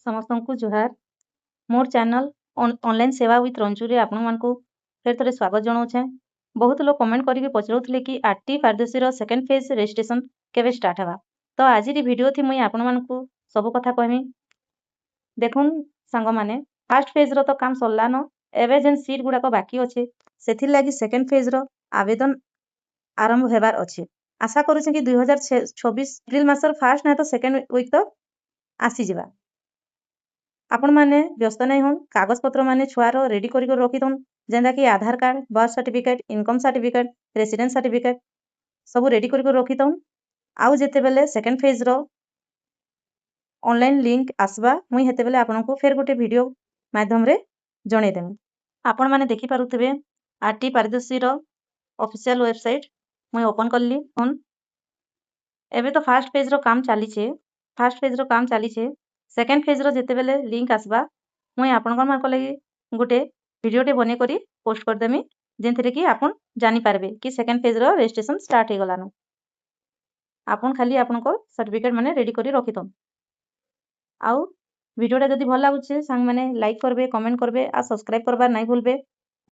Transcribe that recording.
ସମସ୍ତଙ୍କୁ ଜୁହାର। ମୋର୍ channel online ସେବା ୱିଥ୍ ରଞ୍ଜୁରେ ଆପଣମାନଙ୍କୁ ଫେର୍ ଥରେ ସ୍ୱାଗତ ଜଣାଉଛେଁ। ବହୁତ ଲୋକ କମେଣ୍ଟ କରିକି ପଚରାଉଥିଲେ କି ଆର୍ ଟି ପାରିଦୋଷୀର ସେକେଣ୍ଡ ଫେଜ୍ ରେଜିଷ୍ଟ୍ରେସନ୍ କେବେ ଷ୍ଟାର୍ଟ ହେବା। ତ ଆଜିର ଭିଡ଼ିଓ ଥି ମୁଇଁ ଆପଣମାନଙ୍କୁ ସବୁ କଥା କହିମି। ଦେଖୁନ୍ ସାଙ୍ଗମାନେ, ଫାର୍ଷ୍ଟ ଫେଜ୍ର ତ କାମ ସରିଲାନ। ଏବେ ଯେନ୍ ସିଟ୍ ଗୁଡ଼ାକ ବାକି ଅଛେ, ସେଥିର୍ଲାଗି ସେକେଣ୍ଡ ଫେଜ୍ର ଆବେଦନ ଆରମ୍ଭ ହେବାର ଅଛି। ଆଶା କରୁଛେଁ କି 2026 ଏପ୍ରିଲ ମାସର ଫାର୍ଷ୍ଟ ନାଇଁ ତ ସେକେଣ୍ଡ ୱିକ୍ ତକ୍ ଆସିଯିବା। ଆପଣମାନେ ବ୍ୟସ୍ତ ନାଇଁ ହଉନ୍। କାଗଜ ପତ୍ର ମାନେ ଛୁଆର ରେଡି କରି କରି ରଖିଥଉନ୍, ଯେନ୍ତାକି ଆଧାର card, birth certificate, income certificate, residence certificate ସବୁ ରେଡି କରି କରି ରଖିଥଉନ୍। ଆଉ ଯେତେବେଲେ ସେକେଣ୍ଡ ଫେଜ୍ର ଅନଲାଇନ୍ ଲିଙ୍କ ଆସବା, ମୁଇଁ ହେତେବେଲେ ଆପଣଙ୍କୁ ଫେର୍ ଗୋଟେ ଭିଡ଼ିଓ ମାଧ୍ୟମରେ ଜଣେଇଦେମି। ଆପଣମାନେ ଦେଖିପାରୁଥିବେ, ଆର୍ ଟି ପାରିଦୋଷୀର ଅଫିସିଆଲ ୱେବସାଇଟ୍ ମୁଇଁ ଓପନ୍ କଲି। ଏବେ ତ ଫାର୍ଷ୍ଟ ଫେଜ୍ର କାମ ଚାଲିଛେ। ଫାର୍ଷ୍ଟ ଫେଜ୍ର କାମ ଚାଲିଛେ। ସେକେଣ୍ଡ ଫେଜ୍ର ଯେତେବେଲେ ଲିଙ୍କ ଆସବା, ମୁଇଁ ଆପଣଙ୍କ ଲାଗି ଗୋଟେ ଭିଡ଼ିଓଟେ ବନେଇ କରି ପୋଷ୍ଟ କରିଦେମି, ଯେନ୍ଥିରେ କି ଆପଣ ଜାଣିପାରିବେ କି ସେକେଣ୍ଡ ଫେଜ୍ର ରେଜିଷ୍ଟ୍ରେସନ୍ ଷ୍ଟାର୍ଟ ହେଇଗଲାନ। ଆପଣ ଖାଲି ଆପଣଙ୍କ ସାର୍ଟିଫିକେଟ୍ ମାନେ ରେଡି କରି ରଖିଥଉନ୍। ଆଉ ଭିଡ଼ିଓଟା ଯଦି ଭଲ ଲାଗୁଛେ ସାଙ୍ଗମାନେ, ଲାଇକ୍ କରିବେ, କମେଣ୍ଟ କରିବେ ଆଉ ସବସ୍କ୍ରାଇବ୍ କରବାର ନାଇଁ ଭୁଲବେ।